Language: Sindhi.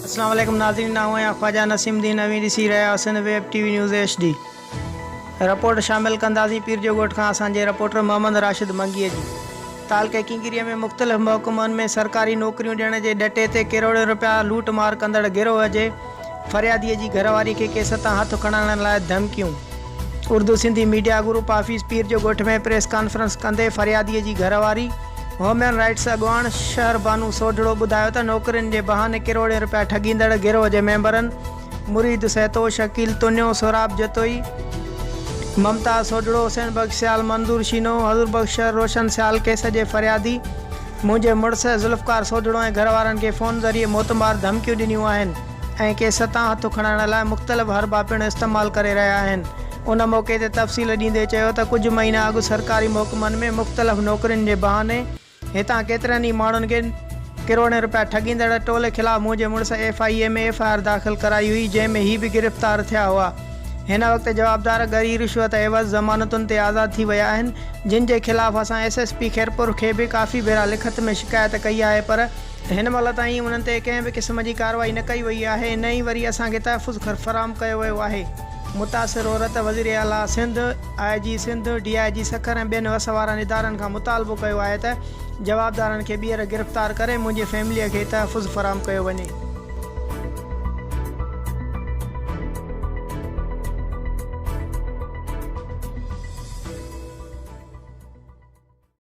اسلام عليڪم ناظرين آئون آهيان خواجه نسيم الدين اوهين ڏسي رهيا آهيو Sindh web T V news H D report شامل ڪنداسين پير جو ڳوٺ کان اسان جي رپورٽر محمد راشد منگيء جي تعلقي ڪنگريء ۾ مختلف محڪمن ۾ سرڪاري نوڪريون ڏيڻ جي ڏٽي تي ڪروڙين رپيا لوٽ مار ڪندڙ گروهه جي فرياديء جي گهر واري کي ڪيس تان هٿ کڻائڻ لاء ڌمڪيون. Urdu Sindhi media group office Pir Jo Goth ۾ press conference ڪندي فرياديء جي گهر واري هيومن رائٽس اڳواڻ شهر بانو سوڍڙو ٻڌايو ته نوڪرين جي بهاني ڪروڙين رپيا ٺڳيندڙ گروهه جي ميمبرن مريد سهتو، شڪيل تنيو، سهراب جتوئي، ممتاز سوڍڙو، حسين بخش سيال، منظور شينو، حضور بخش شر، روشن سيال ڪيس جي فريادي منهنجي مڙس ذوالفقار سوڍڙو ۽ گهر وارن کي فون ذريعي موتمار ڌمڪيون ڏنيون آهن ۽ ڪيس تان هٿ کڻائڻ لاء مختلف حربا پڻ استعمال ڪري رهيا آهن ان موقعي تي تفصيل ڏيندي چيو ته ڪجهه مهينا اڳ سرڪاري محڪمن ۾ مختلف نوڪرين جي بهاني هتان ڪيترن ئي ماڻهن کي ڪروڙين رپيا ٺڳيندڙ ٽولي خلاف منهنجي مڙس F I A ۾ F I R داخل ڪرائي هئي جنهن ۾ هي به گرفتار ٿيا هئا. هن وقت جوابدار ڳري رشوت عيوض ضمانتن تي آزاد ٿي ويا آهن جن جي خلاف اسان ايس ايس پي خيرپور کي به ڪافي ڀيرا لکت ۾ شڪايت ڪئي آهي پر هن مهل تائين انهن تي ڪنهن به قسم جي ڪارروائي نه ڪئي وئي آهي نه ئي وري اسان کي تحفظ فراهم ڪيو ويو آهي. متاثر عورت وزير اعليٰ Sindh, I G Sindh, D I G Sukkur ۽ ٻين وس وارن ادارن کان مطالبو ڪيو آهي ته جوابدارن کي ٻيهر گرفتار ڪري منهنجي فيمليء کي تحفظ فراهم ڪيو وڃي.